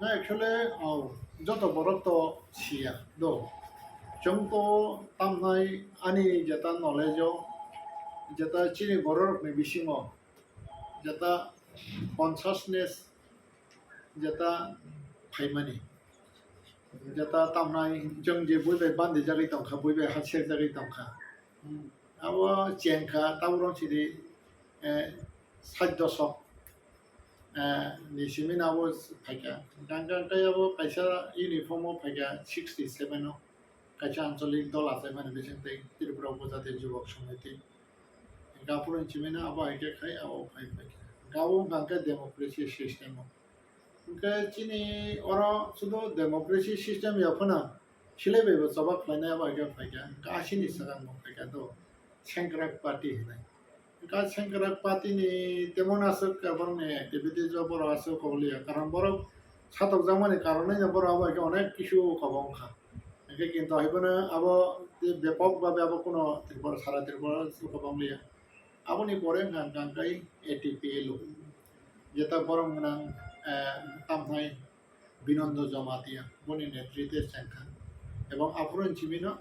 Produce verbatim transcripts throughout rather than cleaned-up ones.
Na actually, oh, joto borok to siya do. Chwng to tamnai ani jeta knowledge o, jeta chini borok ni bisingo, jeta consciousness, jeta phaimani, jeta tamnai chwng je bui bai bandi jagwi tongkha, bui bai ha sek jagwi tongkha. Abo chengkha, tabuk rong sidi, eh, sait dosok, eh, ni simi no abo phaikha. Hingkha hingkha tei abo kaisa uniform o phaikha sixty seven o, kaisa anchalik dol achaimani bising tei Tripura Upojati Jubak Samiti. Hingkha aphuru ni simi no abo hai khe khai abo phai phaikha. Hingkha abo wngkha hingkhe democracy system o. Hingkhe chini oro sudu democracy system ya phano silai bai bo choba khlainai abo hai khe phaikha. Hingkhe asini swkang bo phaikha do Sengkrak party hinai. Hingkha Sengkrak party ni temon aswk borokni activities o borok aswk kok liya, karon borok satokjakmani karonwi no borok abo hai khe onek kisu kobong kha. Hingkhe kintu hai phano abo bepok babe abo kuno Tripura, sara Tripura o kobong liya. Aboni pore hwnka hwnka khe A T P L O, jeta borok gwnang, eh, tamhai Binondo Jamatia, boni netritwe chengkha. Ebong aphuru ni simi no,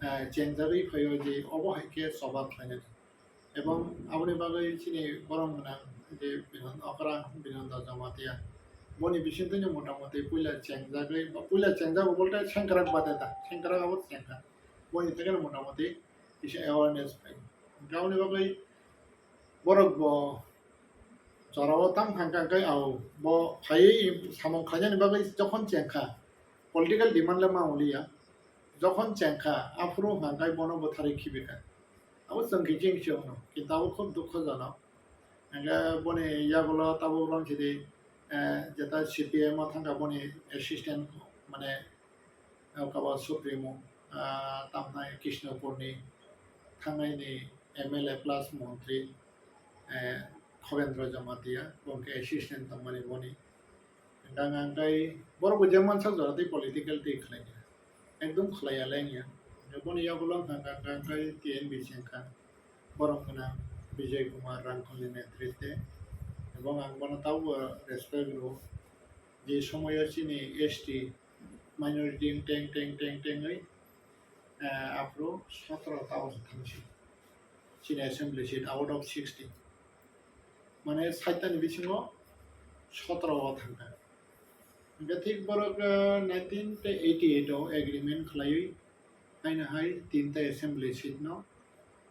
eh, chengjagwi phaio je obo hai khe choba khlainani. Ebong aboni bagwi chini borok gwnang je Binon-, okra Binondo Jamatia, boni bisingtwi no motamoti puila chengjagwi, ba puila chengjago bolte Sengkrak bade ta, Sengkrak abo chengkha. Boni theke no motamoti kisa awareness phai. Hingkhe aboni bagwi borok bo jorao tang thang kha, hingkhe ao bo phaiwi samung khainani bagwi jokhon chengkha, political demand le ma wngya, jokhon chengkha aphuru hwnka hingkhe bono bwtharwi khibikha. Abo chwng kiching se wngno, kintu abo khub dukhojonok. Hingkhe boni yagulo tabuk rong sidi, eh, jeta C P M o thangkha boni assistant, mane, o kabo Supremo, ah, tamnai Krishnapurni thangnai ni M L A plus montri, eh, Khovendra Jamatia, bo khe assistant tongmani boni. Hingkha hingkha khe borok bo je mansak jora tei political tei khlai ya. Ekdom khlai ya le wngya. Boni yagulo hwnka hwnka khe T N B C wngkha. Borok gwnang Bijay Kumar Rangkhol ni netritwe. Ebong ang bono tabukbo respect rwo. Je somoyo chini S T minority teng teng teng tengwi, eh, aphuru sotro ta o thangsi. Chini assembly seat out of sixty. Mane sait ta ni bisingo sotro o thangkha. Hingkhe thik borok, eh, nineteen eighty eight o agreement khlaiwi haino hai tinta assembly seat no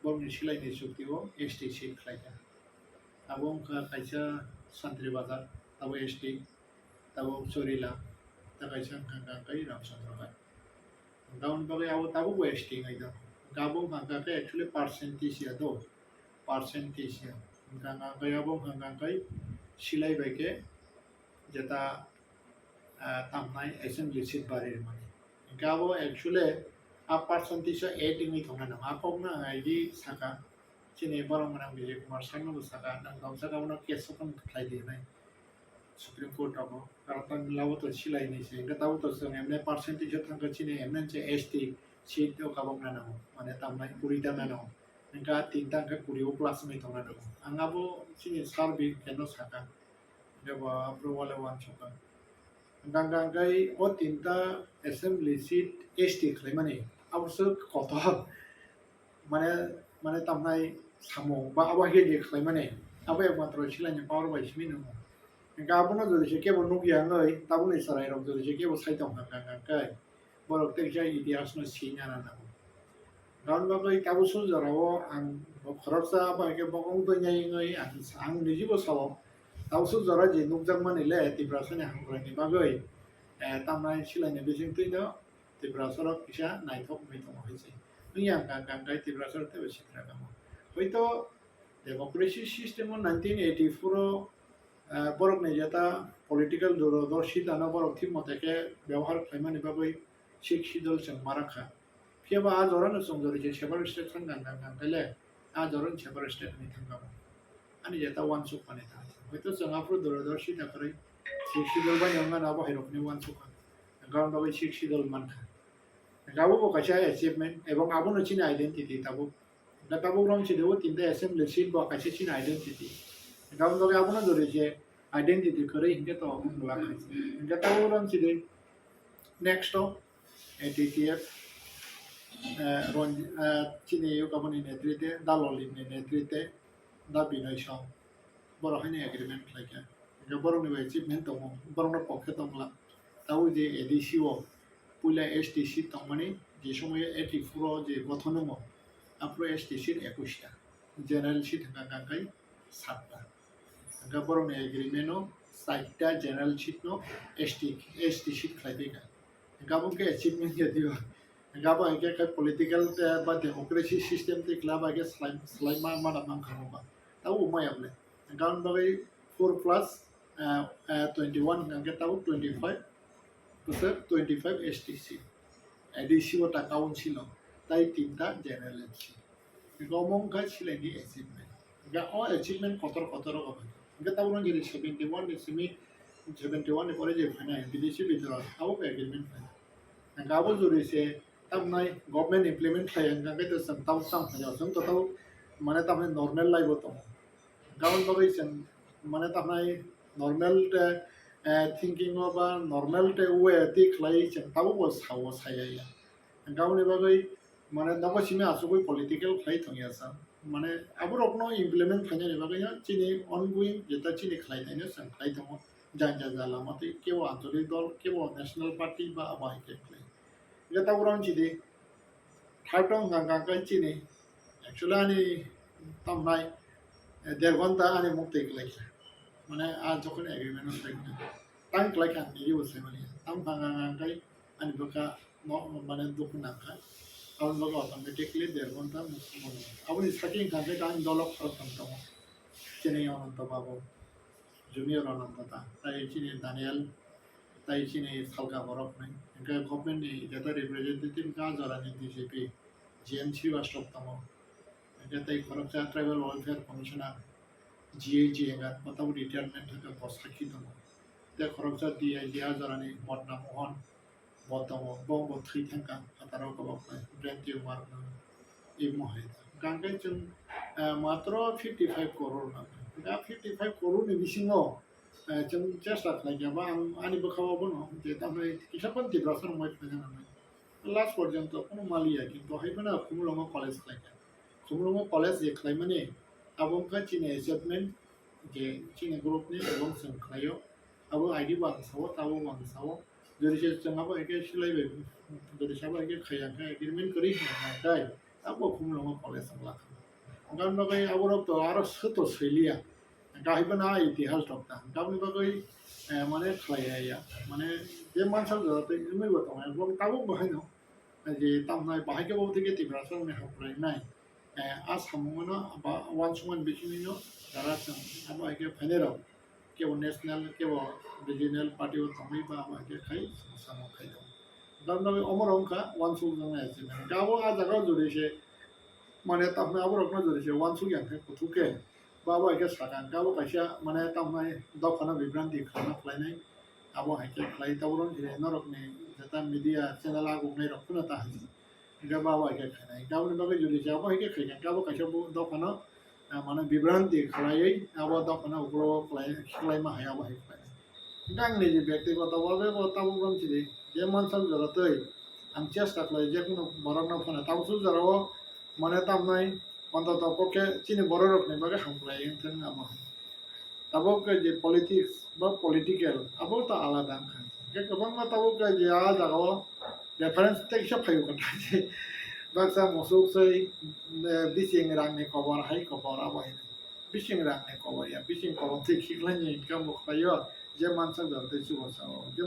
borokni silaini chukti o S T seat khlaikha. Abo wngkha kaisa Santri Bazar, abo S T, tabuk Chorila, ta kaisa wngkha hwnka khe Ramchandra Ghat. Hwnka hwnba khe abo tabuk bo S T wngwi tongo. Hwnka abo wngkha hwnka khe actually percentage ya do, percentage ya. Hwnka hwnka khe abo wngkha hwnka khe silai bai khe jeta, ah, tamnai assembly seat bari rwmani. Hwnka abo actually a percentage o add wngwi tongna nango. A kokno ang ID saka, chini borok gwnang Bijay Kumar Sharma bo saka, nang tong saka bono case open khlai di hinwi Supreme Court rogo. Karon tamni labo to silai hinwi se. Hwnka tabuk to chwng emne percentage o thangkha chini emne se S T seat o kabokna nango. Mane tamnai kuri ta nango. Hwnka tinta hwnka kuri o plus wngwi tongna nango. Ang abo chini sir bi keno saka. Hwnka bo aphuru wale wansukha. Hwnka hwnka hwnkhe o tinta assembly seat S T khlaimani abose kotor. Mane, mane tamnai samung ba abo hai khe je khlaimani abo ekmatro silaini power bai simi nwngo. Hwnka abono jodi se kebo nukya wngwi tabukni chwrairok jodi se kebo sai tongkha hwnka hwnka hwnkhe borok tei kisa itihasno sina nango. Aboni bagwi tabuk sujorao ang bo khoroksa abo hai khe bo wng tongya wngwi ang, ang nijibo sao. Tabuk sujorao je nukjakmani le Tiprasani hamkraini bagwi, eh, tamnai silaini bisingtwino Tiprasarok kisa naithok wngwi tongo hai se. Wngya hwnka hwnka hwnkhe Tiprasarok teibo sitra kamo. Hoito democracy system o nineteen eighty-four o, ah, borokni jeta political durodorshita no borok thik mote khe byabohar khlaimani bagwi Sixth Schedule chwng ma rwkha. Phiya ba a jorano chwng jori je separate state thang gang gang gang khe le, a jorano separate state wngwi thang kha bo. Ani jeta uansuk mani thang. Hoito chwng aphuru durodorshita kwrwi Sixth Schedule bai wngmano abo hai rokni uansuk kha. Hwnka hwnba bai Sixth Schedule man kha. Hwnka abo bo kaisa achievement, ebong abono chini identity tabuk. Hwnka tabuk rong sidi o tinta assembly seat bo kaisa chini identity. Hwnka aboni bagwi abono jori je Identity kwrwi hinkhe to wng glak hai se. Hinkhe tabuk rang chini next o A T T F, eh, Ron-, eh, chini Yukaboni netrite, Da Lolitni netrite, Da Binoy Song, borok haino agreement khlaikha. Hinkhe borokni bai achievement tongo, borokno pokhe tongla. Tabuk je A D C o puila S T seat tongmani, je somoyo eighty-four o je gothon wngo, aphuru S T seat ekush ta, general seat hwnka hwnka khe satta. Hwnka borokni agreement o chaita general seat no S T, S T seat khlai phaikha. Hwnka bo khe achievement ya diba. Hwnka bo hai khe political tei ba democracy system tei khlai bai khe slai, slai ma, ma da mankha bo ba. Tabuk maya bole. Hwnka aboni bagwi four plus, eh, eh, twenty-one hwnka khe tabuk twenty-five, kwchak twenty-five S T seat. A D C o ta council o, tai tinta general seat. Hinkhe omo wngkha Silai ni achievement. Hinkhe o achievement kotor kotor rok bai. Hinkhe tabuk jodi seventy-one ni simi, seventy-one ni pore je phainai B D C bidra abo agreement phainai. Hinkhe abo jodi se tamnai government implement khlai hinkhe to chwng tabuk tang phainai, chwng to tabuk mane tamnai normal life o tongo. Hinkhe aboni bagwi chwng mane tamnai normal te, eh, thinking o ba normal te way twi khlai chwng tabuk bo sao saya ya. Hinkhe aboni bagwi mane nogo simi asugwi political khlai tongya sa. Mane aborokno implement khlainani bagwi no chini ongoing jeta chini khlai taino chwng khlai tongo. Jang jang jala mate kebo ancholik dol, kebo national party ba abo hai khe khlai. Jeta uro wngchidi thai tong hwnka hwnka khe chini actually ani tamnai, eh, der ghonta ani muktwi khlaikha. Mane a jokhon agreement o khlaikha. Tang khlaikha ani ego sai mani. Tam hwnka hwnka khe ani bwkha no, mane dukhu nangkha. Aboni bagwi automatically der ghonta muktwi mano. Aboni sakhe wngkha khe ang dolo khoroktham tongo. Chini Ananto Babu, Junior Ananto ta, tai chini Daniel, tai chini salka borok nai. Hwnkhe government ni jeta representative wngkha jorani D G P, G M Srivastava tongo. Hwnkhe tai khoroksa Tribal Welfare Commissioner, G A G wngkha, bo tabuk retirement wngkha, bo sakhi tongo. Tei khoroksa D I G a jorani Modna Mohan, bo tongo, bo bo thwi thangkha, phataro kolok bai, brain tumor no, imo hai. Hwnkhe chwng, eh, matro fifty five crore nangkha. Hwnkhe fifty five crore ni bisingo, eh, chwng chesta khlaikha ba ang ani bwkhao bono je tamni kisa phano Tiprasa rok mai khlaina nangnai. Last porjonto kono maliya, kintu hai phano Khumulwngo college khlaikha. Khumulwngo college je khlaimani abo wngkha chini achievement, je chini group ni abo chwng khlaio. Abo I D bo ang sao, tabo bo ang sao. Jodi se chwng abo hai khe silai bai, jodi se abo hai khe khaiya khe agreement kwrwi hwnka hwnka khe, abo Khumulwngo college wng lakha. Hwnka hwnba khe aborok to aro sw to swiliya. Hwnka hai phano a itihas rok ta. Hwnka aboni bagwi, eh, mane khlai ya ya. Mane je mansa jora tei wngwi bo tongo. Bo tabuk bo haino. Je tamnai bahai khe bo thike Tiprasa rokni hamkrai nai. Eh, a samung no ba uansukmani bisingtwi no jara chwng abo hai khe phainai rok kebo national kebo regional party o tongwi ba abo hai khe khai samung khai tongo. Tamni bagwi omo rok wngkha uansuk jaknai achievement. Hwnkhe abo a jaga o jodi se mane tamni abo rok no jodi se uansuk ya khe kuthuk khe ba abo hai khe sakha hwnkhe abo kaisa mane tamnai dophano bibranti khana khlainai. Abo hai khe khlai tabuk rok je norok ni jeta media channel agungnai rok phano ta hai. Hingke bo abo hai khe khainai. Hingke aboni bagwi jodi se abo hai khe khaikha, hingke abo kaisa bo dophano, ah, mane bibranti khlaiwi abo dophano ukulok khlai, khlaima hai abo hai khlainai. Hingke ang niji bektigoto bhabe bo tabuk rang chini je mansak jora twi ang chesta khlai je kunu borokno phano tabuk suk jorao mane tamnai ontoto kok khe chini borok rokni bagwi hamkrai wngthang abo hai. Tabuk khe je politics ba political abo to alada wngkha. Hingke kwbangma tabuk khe je a jagao reference teisa phaio kwthai. Baksa musuk soi, eh, bising rangni kobor hai kobor abo hai. Bising rangni kobor ya, bising kobor twi khiklai ni income bo khlaio, je mansak jora tei chubachu.